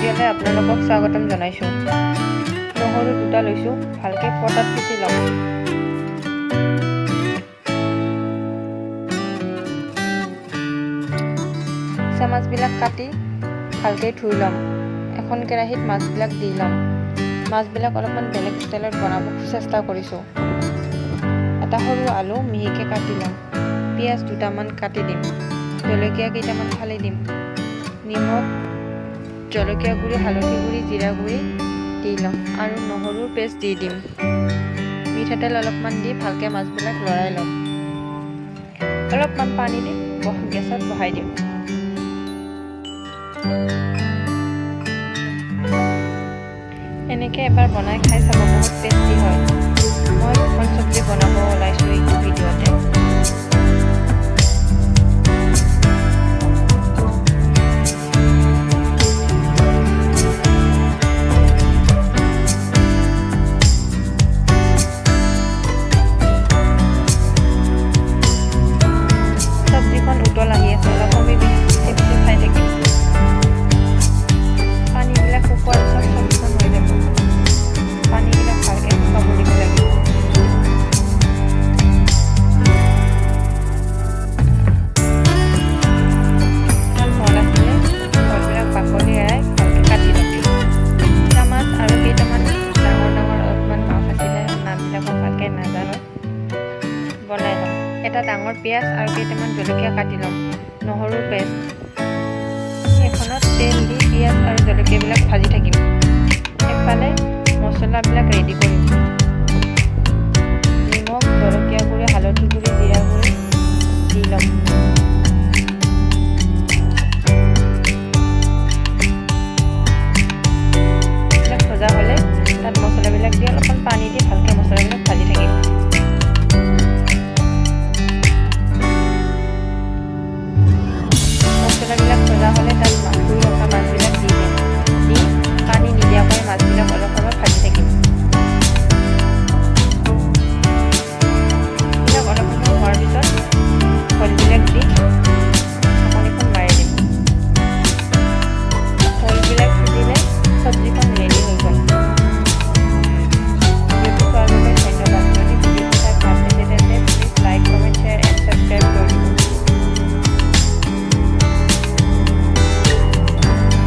ভিডিঅ'লৈ আপোনালোকক স্বাগতম জনাইছোঁ। নহৰু দুটা লৈছোঁ, ভালকৈ পটাত পিচি ল'ম। মাছবিলাক কাটি ভালকৈ ধুই ল'ম। এখন কেৰাহীত মাছবিলাক দি ল'ম। মাছবিলাক অলপমান বেলেগ ষ্টাইলত বনাব চেষ্টা কৰিছোঁ। এটা সৰু আলু মিহিকৈ কাটি ল'ম। পিঁয়াজ দুটামান কাটি দিম। জলকীয়া কেইটামান ফালি দিম। নিমখ, জলকীয়া গুড়ি, হালধি গুড়ি, জিৰা গুড়ি দি ল'ম আৰু নহৰুৰ পেষ্ট দি দিম। মিঠাতেল অলপমান দি ভালকৈ মাছবিলাক লৰাই ল'ম। অলপমান পানী দি গেছত বহাই দিম। এনেকৈ এবাৰ বনাই খাই চাব, বহুত টেষ্টি হয়। মই দুখন চব্জি বনাব ওলাইছোঁ এইটো ভিডিঅ'তে। চব্জিখন উতল আহি আছে, অলপ সময় পিছে পিছে চাই থাকিম। পানীবিলাক শুকোৱাৰ পিছত চব্জিখন হৈ যাব। পানীবিলাক ভালকৈ শুকাব দিব লাগিব। ভল আছিলে, ভলবিলাক বাকলি এৰাই ভালকৈ কাটি ল'ম। মাছ আৰু কেইটামান ডাঙৰ ডাঙৰ অলপমান মাছ আছিলে, নামবিলাক মই ভালকৈ নাজানো, বনাই ল'ম। এটা ডাঙৰ পিঁয়াজ আৰু কেইটামান জলকীয়া কাটি ল'ম। নহৰুৰ পেষ্ট। এখনত তেল দি পিঁয়াজ আৰু জলকীয়াবিলাক ভাজি থাকিম। এফালে মছলাবিলাক